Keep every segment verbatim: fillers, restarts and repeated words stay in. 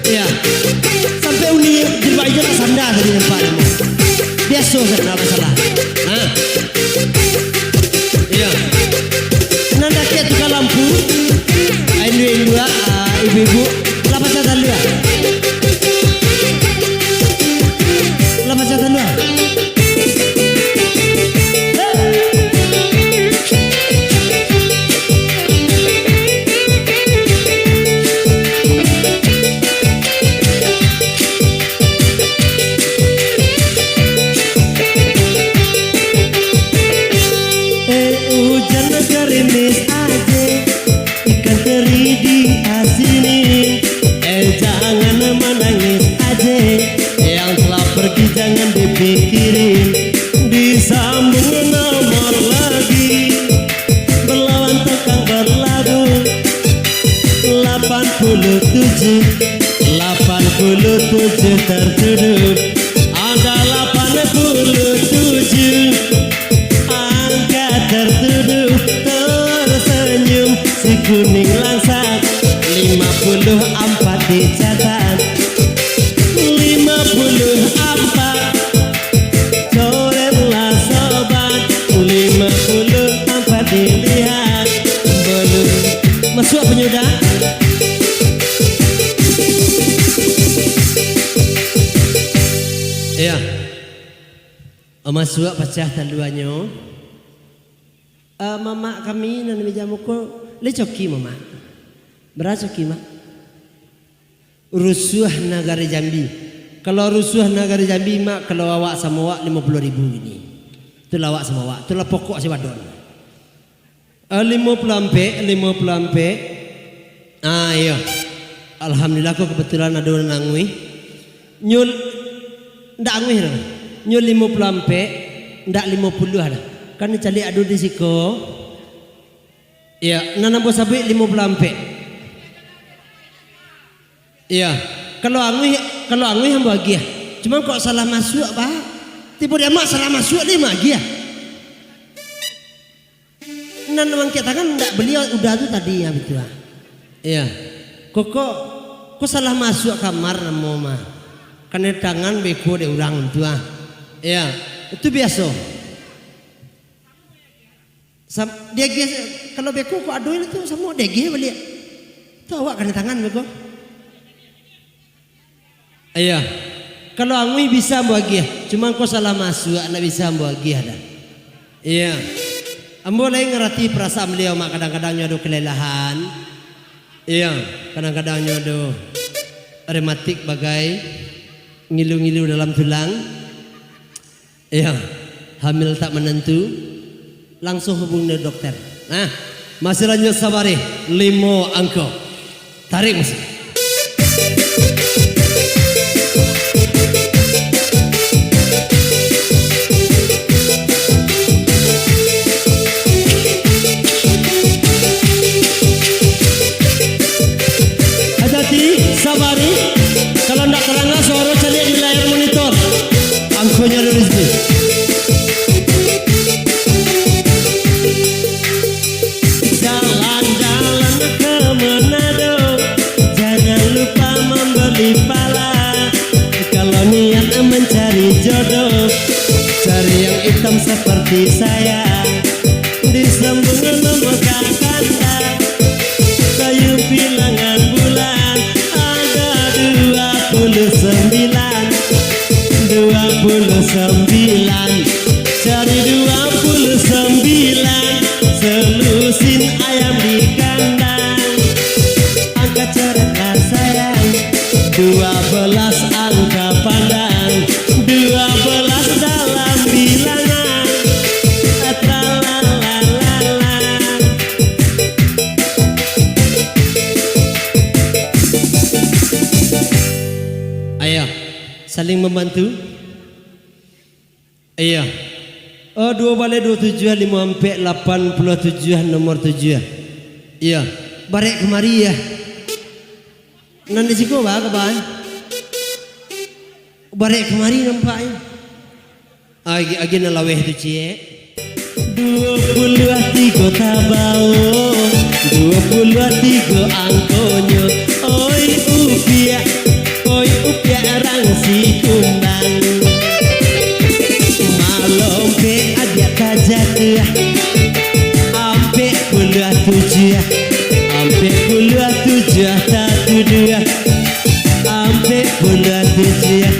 Iyo. Sampai uni jilbab ijo tak sanda tadi nampak demo. Biaso sajo, ndak masalah. Ha. Iyo. Nan dakek tukang lampu, induak-induak, ah, ibu-ibu, lah pacah talua. Lah pacah talua. Eh, ujan garimis aje, ikan teri diasini. Eh, jangan manangis aje, yang telah pergi jangan dipikirin. Disambung nomor lagi, berlawan tukang berlabuh. Lapan puluh tujuh, lapan puluh tujuh tertuduh. Ada lapan puluh tujuh angka tertuduh tersenyum si kuning langsat. Lima puluh ampat dicatat, lima puluh ampat. Coretlah sobat, lima puluh ampat dilihat. Belum. Masuak punyo dah. Iyo. Masuak pacah taluanyo. Ah, mamak kami nan di meja muko, lai coki, Mamak? Bara coki, Mak? Rusuah nagari Jambi. Kalau rusuah nagari Jambi, Mak, kalau awak samo awak limo puluah ribu kini. Itulah awak samo awak. Itulah pokok si badon. Ah, limo puluah ampek, limo puluah ampek. Ah, iyo. Alhamdulillah, ko kebetulan ado nan anguih. Nyo ndak anguih doh. Nyo limo puluah ampek, ndak limo puluah doh. Kan caliak ado di siko. Iyo, nan ambo sabuik limo puluah ampek. Iyo. Kalau anguih, kalau anguih ambo agiah. Cuman kok salah masuak, Pak? Tibo di amak salah masuak, lai maagiah. Nan mangangkek tangan ndak baliau udah tu tadi, ha, bitu, ha. Iyo. Kok, kok salah masuak kamar namo mah. Kanai tangan beko dek urang tu, ha. Iyo. Itu biaso. Sam-, diagiah, kalau beko kok ado tu samo diagiah baliak. Tu awak kanai tangan beko. Iyo. Kalau anguih bisa ambo agiah, cuma ko salah masuak, ndak bisa ambo agiah dah. Iyo. Ambo lai ngarati parasaan baliau, Mak, kadang-kadang nyo ado kalelahan. Iyo, kadang-kadang nyo ado rematik bagai, ngilu-ngilu dalam tulang. Iyo, hamil tak manantu, langsuang hubungi dokter. Nah, masih lanjut sabarih, limo angko. Tarik masih. Hati-hati, sabarih. Kalau ndak tadanga suaro caliak di layar monitor. Angkonyo ado di situ. Jalan-jalan ke Manado, jangan lupa membeli pala. Kalau niat mencari jodoh, cari yang hitam seperti saya. Disambung nomor kakanda, kayu bilangan bulan, ada dua puluh sembilan, dua puluh sembilan, cari dua puluh sembilan, selusin ayam di kandang. Angka coretlah sayang, dua belas angka pandang, dua belas dalam bilangan. Atralalala. Ayo, saling membantu. Iyo. Oh, duo baleh duo tujuah, limo ampek lapan puluah tujuah, nomor tujuah. Iyo. Barek kamari, yo. Nan di siko ba, kaban? Barek kamari nampaknyo. Agi, agi nan laweh tu, ciek. Duo puluah tigo tabao, duo puluah tigo angkonyo. Oi, Duo, ampek puluah tujuah.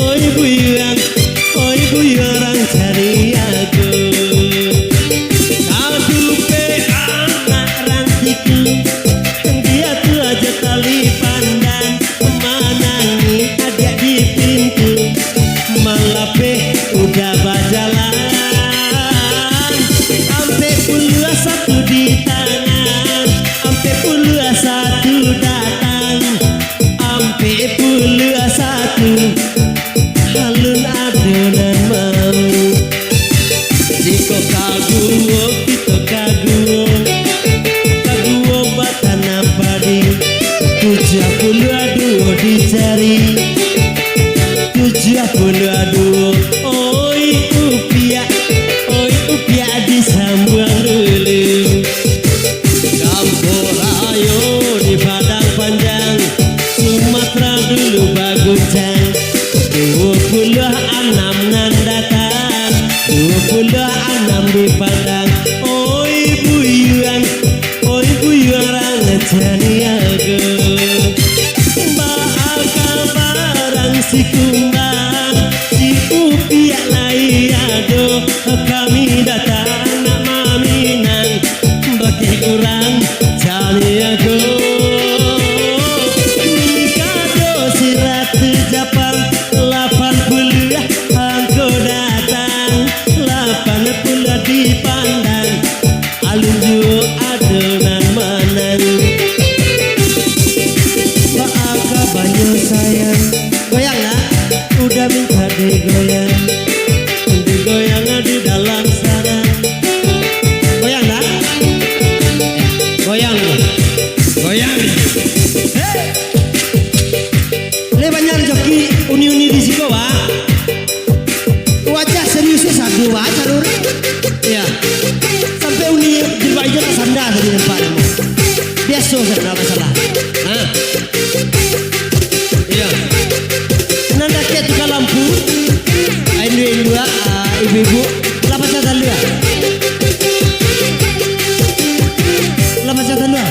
Oi buyuang, oi buyuang rang cari aku. Kadupe anak rang siku, dia tu aja tali pandang, manangih adiak di pintu, malapeh udah bajalan. Ampek puluah satu di tangan, ampek puluah satu datang, ampek puluah satu alun ado nan mau. Jikok kaguo, kito kaguo, kaguo batanam padi, tujuah puluah duo dicari, tujuah puluah duo. Oi upiak, oi upiak disambuang dulu. Kampuang rayo di Padang Panjang, Sumatera dulu baguncang. Duo puluah anam nan datang, duo puluah anam dipandang. Oi buyuang, oi buyuang rang caniago. Baa kaba rang si kumbang, si upiak lai ado, kami datang nak maminang. Bakeh urang caniago. Kado siratu Japang, lapan puluah angko datang, lapan puluah dipandang, alun juo ado nan manang. Baa kabanyo sayang? Goyang lah. Udah minta digoyang, digoyang di dalam sarang. Goyang dah. Goyang. Goyang. Hei. Leh banyak joki uni-uni di siko, Pak. Wajah seriusnyo sadu, Pak, calur. Iya. Sampai uni jilbab ijo tasanda tadi nampak namo. Biaso sajo, ndak masalah. Ha. Iya. Nan dakek tukang lampu, induak-induak, ah, ibu-ibu, lah pacah talua. Lah pacah talua.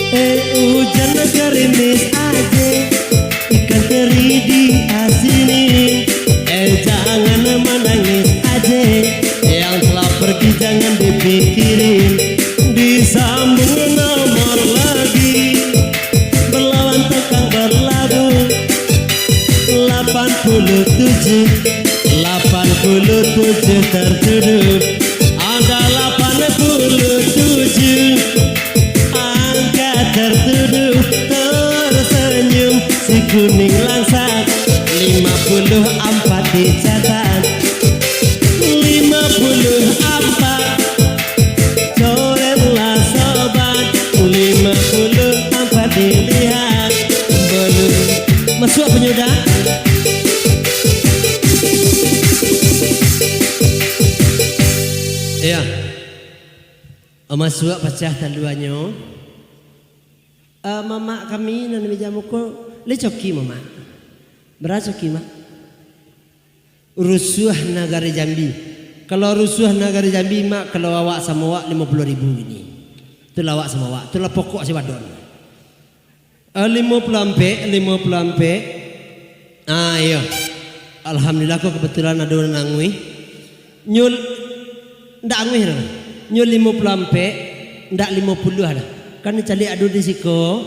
Eh, ujan garimis aje, ikan teri diasinin. Eh, jangan manangis aje, yang telah pergi jangan dipikirin. Disambung nomor lagi, berlawan tukang berlabuh. Lapan puluh tujuh, lapan puluh tujuh tertuduh. Ada lapan puluh tujuh angka tertuduh. Tersenyum si kuning langsat, lima puluh empat dicatat. Lima puluh empat. Coretlah sobat, lima puluh empat dilihat. Belum. Masuak punyo dah? Iya. Masuak pacah taluanyo. Eh, mamak kami nan di meja muko, lai coki, Mamak? Bara coki, Mak? Rusuah Nagari Jambi. Kalau rusuah Nagari Jambi, Mak, kalau awak samo awak limo puluah ribu kini. Itulah awak samo awak. Itulah pokok si badon. Ah, limo puluah ampek, limo puluah ampek. Ah, iyo. Alhamdulillah, ko kebetulan ado nan anguih. Nyo ndak anguih dah. Nyo limo puluah ampek, ndak limo puluah dah. Kan caliak ado di siko.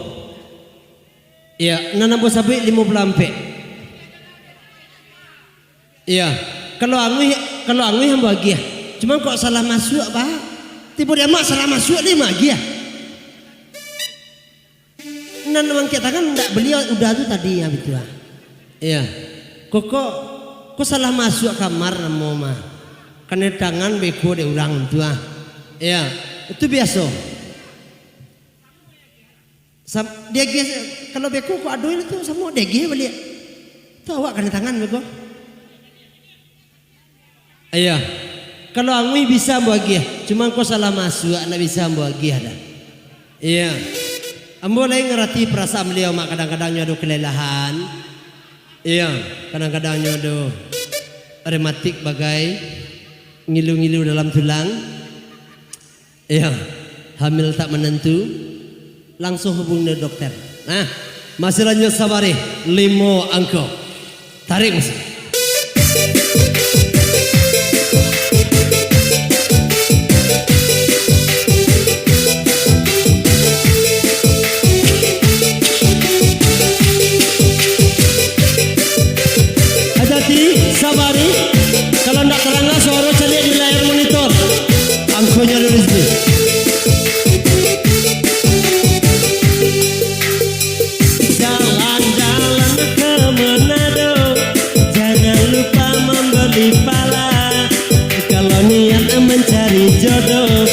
Iyo, nan ambo sabuik limo puluah ampek. Iyo. Kalau anguih, kalau anguih ambo agiah. Cuman kok salah masuak, Pak? Tibo di amak salah masuak, lai maagiah. Nan mangkek tangan ndak baliau udah tu tadi, ha, bitu, ha. Iyo. Kok, kok, kok salah masuak kamar namo mah. Kanai tangan beko dek urang tu, ha. Iyo. Itu biaso. Sam-, diagiah, kalau beko kok ado itu samo diagiah baliak. Tu awak kanai tangan beko. Iyo. Kalau anguih bisa ambo agiah, cuman kok salah masuak, ndak bisa ambo agiah dah. Iya. Ambo lai ngarati parasaan baliau, mak, kadang-kadang nyo ado kalelahan. Iya, kadang-kadang nyo ado rematik bagai ngilu-ngilu dalam tulang. Iya, hamil tak menentu. Langsung hubungi dokter. Nah, masih lanjut sabarih, limo angko. Tarik musik. Hajati, sabari, kalau ndak tarangah suaro caliak di layar monitor. Angkonyo ado di sini. Jalan-jalan ke Manado, jangan lupa membeli pala. Kalau niat mencari jodoh,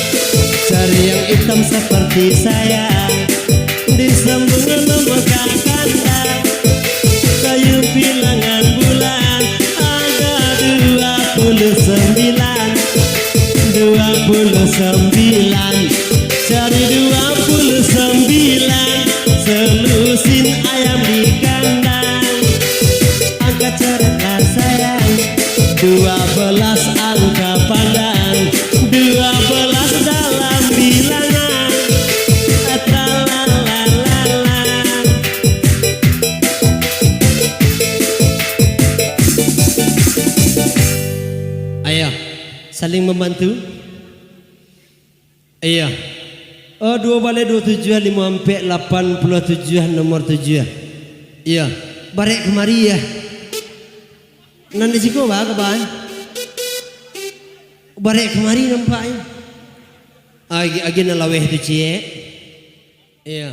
cari yang hitam seperti saya. Disambung nomor kakanda, kayu bilangan bulan, ada dua puluh sembilan. Dua puluh sembilan, cari dua puluh sembilan, selusin ayam di kandang. Angka cerdas sayang, dua belas angka pandang, dua belas dalam bilangan. Tralalalala. Ayo, saling membantu. Iya. Oh, duo baleh duo tujuah, limo ampek lapan puluah tujuah, nomor tujuah. Iya. Barek kamari, ya. Nan di siko, ba, kaban? Barek kamari nampaknyo. Agi, agi nan laweh tu, ciek. Iya.